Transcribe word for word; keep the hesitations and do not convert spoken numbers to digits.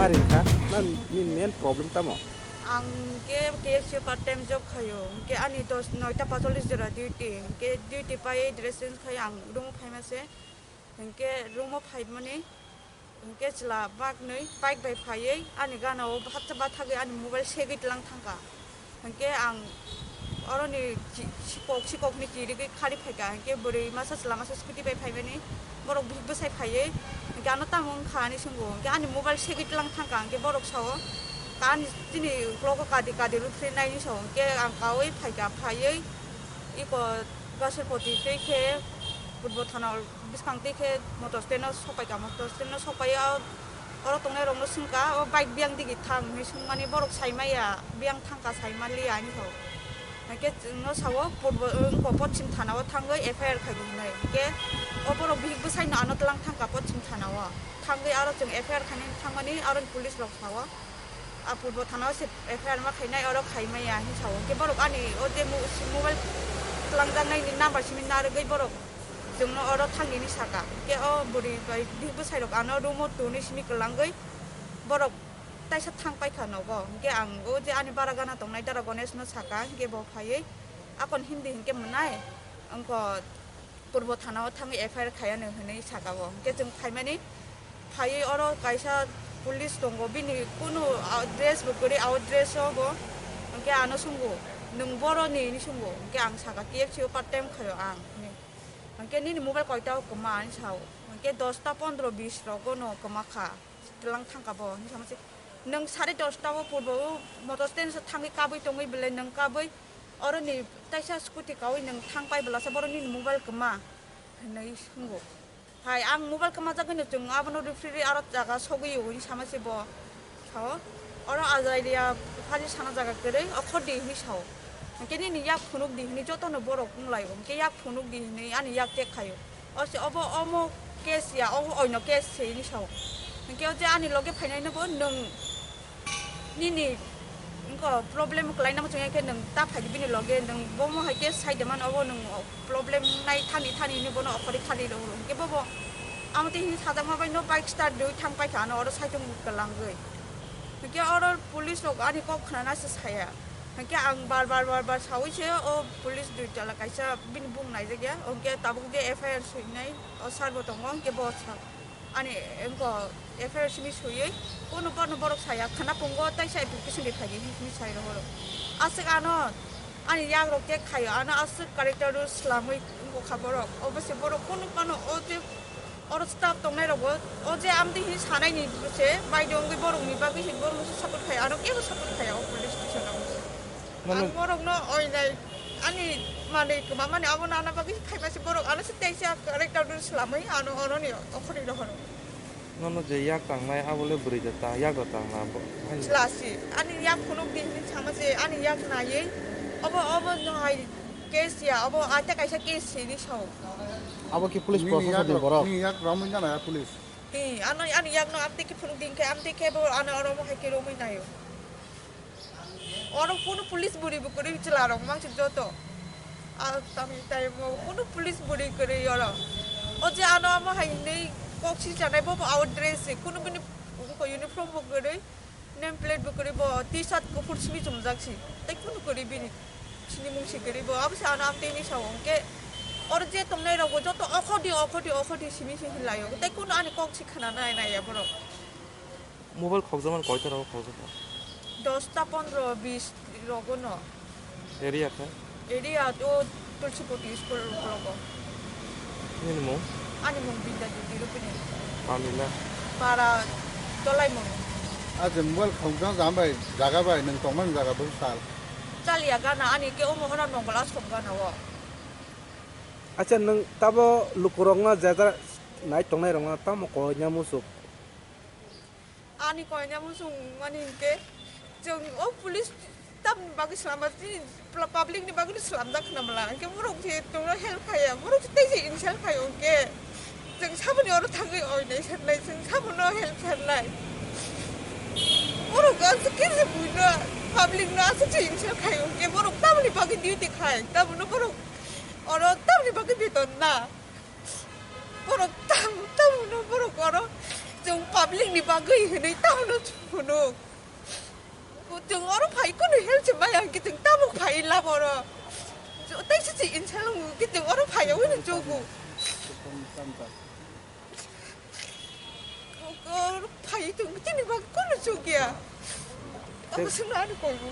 Ringkha, na nini main problem tamo? Ang ke K F C part time job khayo, ke ani dos, noita pacholis jora duty, ke duty pai dress change khai ang room o phaima se, hingke room o phaimani, hingke chwla baknwi bike bai phaiwi ani gana o hatsa bathagwi ani mobile segwi tlang thangkha. Hingke ang oroni chi-, sikok, sikokni kirigwi khari phaikha, hingke bwrwi masa chwla masa scooty bai phaimani, borok bihik bwsai phaiwi, hingke ano tamo wngkha ani swngo, hingke ani mobile segwi tlang thangkha, hingke borok sao, "Ani chini uklogo kadi kadi rw phri naini sao," hingke ang kaui phaikha, phaiwi iko Gasirpoti tei khe Purbo Thana bwskang tei khe motor stand o sopaikha, motor stand o sopai o, oro tongnai rok no swngkha, "O bike biyang digi thang?" hinwi swngmani borok sai maya, "Biyang thangkha, sai manliya," hinwi sao. Hingke chwng no sao, Purbo, wngkha Pochim Thana o thangwi F I R khaidi hinwi. Hingke o borok bihik bwsai no ano tlang thangkha Pochim Thana o. Thangwi aro chwng F I R khainani thangmani aro police rok sao. A Purbo Thana o se F I R ma khainai, oro khai maya hinwi sao. Hingke borok ani o je mo-, mobile twlangjaknai ni number simi narwgwi borok chwngno oro thangni hinwi saka. Hingke o bwrwi bai bihik bwsai rok ano room o twi simi kwlangwi borok taisa thang paikha nogo. Hingke ang o je ani bara gana tongnai dara Ganesh no saka, hingke bo phaiwi akon Hindi hingke mwnai, wngkha Purbo Thana o thangwi F I R khayano hinwi saka bo. Hingke chwng phaimani, phaiwi oro kaisa police tongo, bini kunu, ah, dress bo kwrwi, out dress o bo. Hingke ano swngo, "Nwng boroni?" hinwi swngo. Hingke ang saka, "K F C o part time khayo ang," hinwi. Hingke, "Nini mobile koita o kwma?" hinwi sao. Hingke, "Dosta pondro bis rogo no kwma kha, tlang thangkha bo," hinwi sama se. "Nwng sare dosta o purbo o motor stand o thangwi kabwi tongwi belai nwng kabwi oroni taisa scooty kaui nwng thang pai belasa boroni nini mobile kwma?" hinwi swngo. Hai, ang mobile kwmajagwino chwng abono referee aro jaga sogwi o hinwi sama se bo sao. Oro Azairia phari sana jaga kwrwi, okhor di hinwi sao. Hingke nini yak phunuk di hinwi jotono borok wng lai o. Hingke yak phunuk di hinwi ani yak check khaio. O se obo omo case ya, obo oino case se hinwi sao. Hingke o je ani loge phainai no bo nwng nini wngkha problem kwlai nang chwng ya khe nwng ta phai di bini loge, nwng bomo hai khe sai de mano, obo nwng problem nai thani thani hinwi bono okhorwi khali rw hwnkhe bobo amo twi hinwi sajakma bai no bike start rwui thang paikha ano oro saitung kwlangwi. Hwnkhe oro police rok ani kok khnana se saya. Hwnkhe ang bar bar bar bar saui se o police dui tala kaisa bini bung naijakya, hwnkhe tabuk je F I R swinai o sir bo tongo, hwnkhe bo sa. Ani wngkha F I R simi swiwi, kunu bono borok saya khwna pungo, taisa application ri phaidi hinwi sai rohoro. Aswk ano ani yagrok khe khaio, ano aswk character rw swlamwi wngkha borok. Obo se borok kunu bono o je oro staff tongnai rokbo o je amtwi hinwi sanaini se baidwngwi borokni bagwi se borokno se support khai, ano kebo support khaiya o police station o. Mano- Ang borokno oinai ani manwi kwma mani abo nana bagwi khaima se borok ano se teisa character rw swlamwi ano oroni okhorni rohoro. Nono je yak tangnai, abo le bwrwi da ta, yak da tangna bo, hai. Chwla si, ani yak phunuk di hinwi sama se, ani yak naiwi, obo, obo no hai case ya, obo aita kaisa case se hinwi sao. Abo ki police Nini proshashan yak ni rok, borok? Nini yak romwi jana ya police? Ee, ano, ani yak no amtwi khe phunuk di hinkhe, amtwi khe bo ano oro omo hai khe romwi naio. Oro kunu police bwrwi bo kwrwi chwla rok mangsi joto. Ah, tamni time o kunu police bwrwi kwrwi oro. O je ano amo hai hinwi kok si chanai bo, bo out dress se, kunu bini uniform bo kwrwi, name plate bo kwrwi, bo T-shirt kuphur simi chumjak si. Tei kunu kwrwi bini sini mung si kwrwi bo. Abo se ano amtwi hinwi sao hwnkhe oro je tongnai rok bo joto okhordi, okhordi, okhordi simi se hinlai o. Tei kunu ani kok si khna nai nai ya borok. Mobile khokjakmani koita rogo khokjakha? Dosta pondro bis rogo no. Area khe? Area o Tulsipoti school rogo. Nini mung? Ani mung Bidya Jyoti Rupini. Pamila? Para Dolaimung. Aje mobile khokjak jam bai jaga bai nwng tongmani jaga bo sal. Chaliya gana ani ke omo hora nongol asom gana o. Acha nwng tabo lukurokno jajak nai tongnai rokno tamo koina musuk? Ani koina muchung mani hinkhe chwng o police tamni bagwi swlamba chini pla-, public ni bagwi swlamjak khna mala hinkhe borok je tongno help khaiya borok je tei se insult khaio hinkhe chwng saboni oro thangwi oinai sanlai chwng sabono help sanlai borok aswk khe se buino public no aswk se insult khaio hinkhe borok tamni bagwi duty khai tabono borok oro tamni bagwi beton na. Borok tam, tam no borok oro Chwng public ni bagwi hwnwi tamo no phunuk. Chwng oro phai kunu help se maya hwnkhe chwng tamo phai lama oro. Tei se se insal wng khe chwng oro phai yawi no chugo. Oro phai chwng chini bagwi kunu chukya. Tamo swngna ani kolbu.